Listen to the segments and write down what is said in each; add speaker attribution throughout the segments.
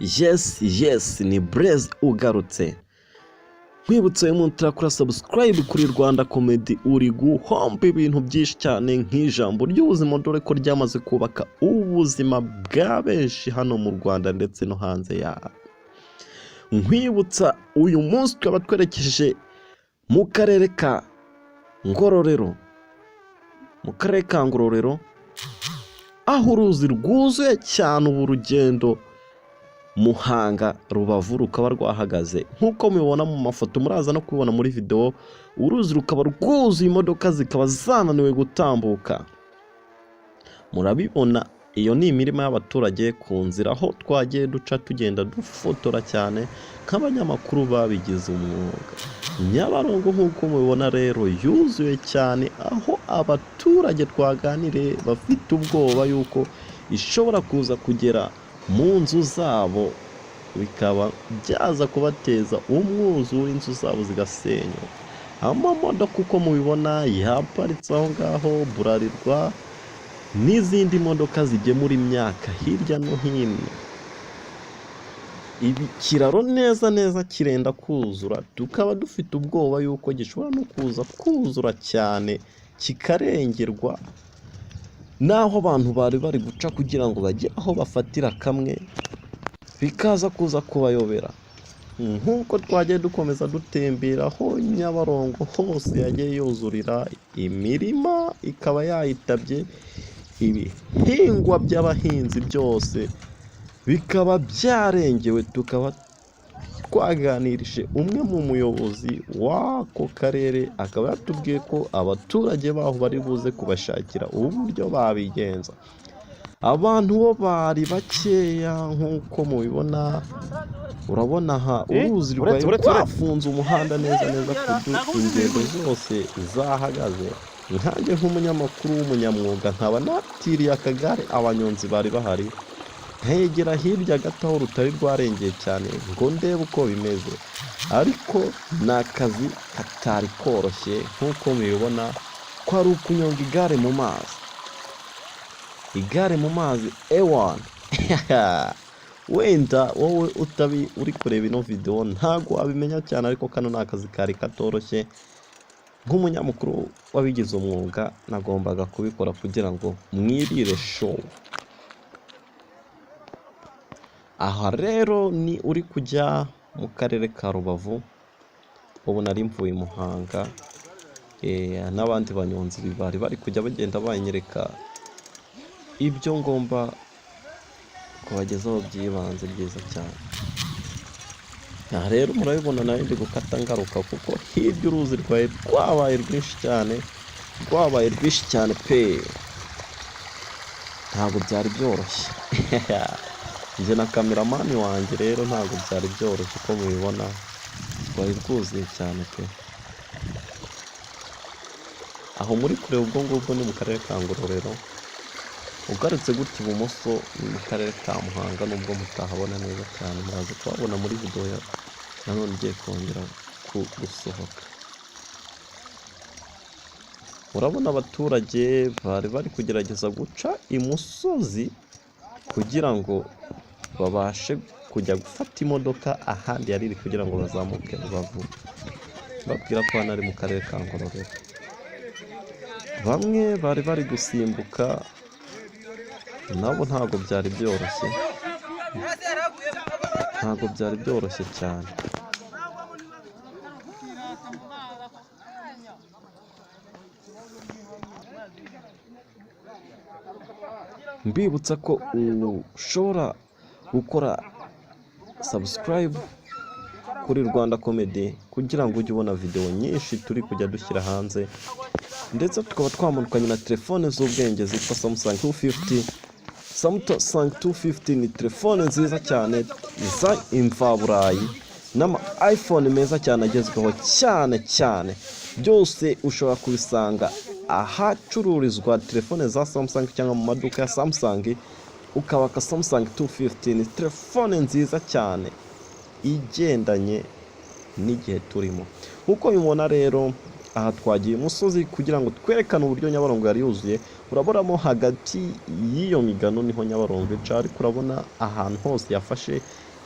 Speaker 1: Yes, ni Blaze ugarutse. Nkwibutsa, uyu muntu turakora subscribe kuri Rwanda Comedy, uri guhomba ibintu byinshi cyane nk'ijambo ry'ubuzima, dore ko ryamaze kubaka ubuzima bwa benshi hano mu Rwanda ndetse no hanze yarwo. Nkwibutsa, uyu munsi tukaba twerekeje mu karere ka Ngororero, mu karere ka Ngororero, aho uruzi rwuzuye cyane. Ubu rugendo Muhanga Rubavu rukaba rwahagaze nk'uko mubibona mu mafoto, muraza no kubibona muri videwo. Uruzi rukaba rwuzuye, imodoka zikaba zananiwe gutambuka. Murabibona, iyo ni imirima y'abaturage ku nzira, aho twagiye duca tugenda dufotora cyane nk'abanyamakuru babigize umwuga. Nyabarongo nk'uko mubibona rero yuzuye cyane, aho abaturage twaganiriye bafite ubwoba yuko ishobora kuza kugera mu nzu zabo, bikaba byaza kubateza umwuzure, inzu zabo zigasenyuka. Amamodoka uko mubibona yaparitse aho ngaho, Bralirwa n'izindi modoka zigemura imyaka hirya no hino. Ibi kiraro neza neza kirenda kuzura, tukaba dufite ubwoba yuko gishobora no kuza kuzura cyane kikarengerwa n'aho abantu bari bari guca kugira ngo bagere aho bafatira kamwe, bikaza kuza kubayobera. Nk'uko twagiye dukomeza dutembera aho Nyabarongo hose yagiye yuzurira, imirima ikaba yayitabye, ibihingwa by'abahinzi byose bikaba byarengewe. Tukaba twaganirije umwe mu muyobozi w'ako karere, akaba yatubwiye ko abaturage baho bari buze kubashakira uburyo babigenza. Abantu bo bari bakeya nk'uko mubibona. Urabona aha uruzi rwari
Speaker 2: Uretse, uretse, uretse.
Speaker 1: rwafunze umuhanda neza neza, ku buryo ingendo zose zahagaze. Nkanjye nk'umunyamakuru w'umunyamwuga nkaba natiriye akagare abanyonzi bari bahari, nkegera hirya gato aho rutari rwarengeye cyane ngo ndebe uko bimeze, ariko ni akazi katari koroshye nk'uko mubibona ko ari ukunyonga igare mu mazi, igare mu mazi ewana. Wenda wowe utabi uri kureba ino videwo ntabwo wabimenya cyane, ariko kano ni akazi kari katoroshye. Nk'umunyamakuru wabigize umwuga nagombaga kubikora kugira ngo mwirire show. Aha rero ni uri kujya mu karere ka Rubavu. Ubu nari mvuye i Muhanga, n'abandi banyonzi bari bari kujya bagenda banyereka ibyo ngomba kubagezaho by'ibanze byiza cyane. Aha rero murabibona nayo ndi gukata ngaruka, kuko hirya uruzi rwari rwabaye rwinshi cyane, rwabaye rwinshi cyane pe, ntabwo byari byoroshye. Njye na cameraman wanjye rero ntabwo byari byoroshye, uko mubibona rwari rwuzuye cyane pe. Aho muri kureba ubwo ngubwo ni mu karere ka Ngororero, ugarutse gutya ibumoso ni mu karere ka Muhanga, nubwo mutahabona neza cyane, muraza kuhabona muri videwo ya nanone igiye kongera gusohoka. Urabona abaturage bari bari kugerageza guca imusozi kugira ngo babashe kujya gufata imodoka ahandi yari iri, kugira ngo bazamuke Rubavu. Babwira ko hano ari mu karere ka Ngororero. Bamwe bari bari gusimbuka, nabo ntabwo byari byoroshye, ntabwo byari byoroshye cyane. Mbibutsa ko ushobora gukora subscribe kuri Rwanda Comedy kugira ngo ujye ubona videwo nyinshi turi kujya dushyira hanze, ndetse tukaba twamanukanye na telefone z'ubwenge zitwa Samsung 250. Samsung 250 ni telefone nziza cyane za imvaburayi n'ama iPhone meza cyane agezweho cyane cyane. Byose ushobora kubisanga ahacururizwa telefone za Samsung cyangwa mu maduka ya Samsung, ukabaka Samsung 250. Ni telefone nziza cyane igendanye n'igihe turimo. Nk'uko mubibona rero. Aha twagiye imusozi kugira ngo twerekane uburyo Nyabarongo yari yuzuye. Urabonamo hagati y'iyo migano niho Nyabarongo ica, ariko urabona ahantu hose yafashe,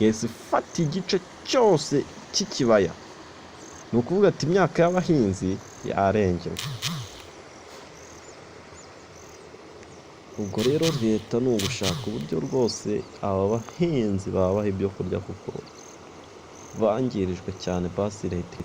Speaker 1: yahise ifata igice cyose cy'ikibaya. Ni ukuvuga ati imyaka y'abahinzi yarengewe. Ubwo rero leta ni ugushaka uburyo rwose aba bahinzi babaha ibyo kurya, kuko bangirijwe cyane. Basi leta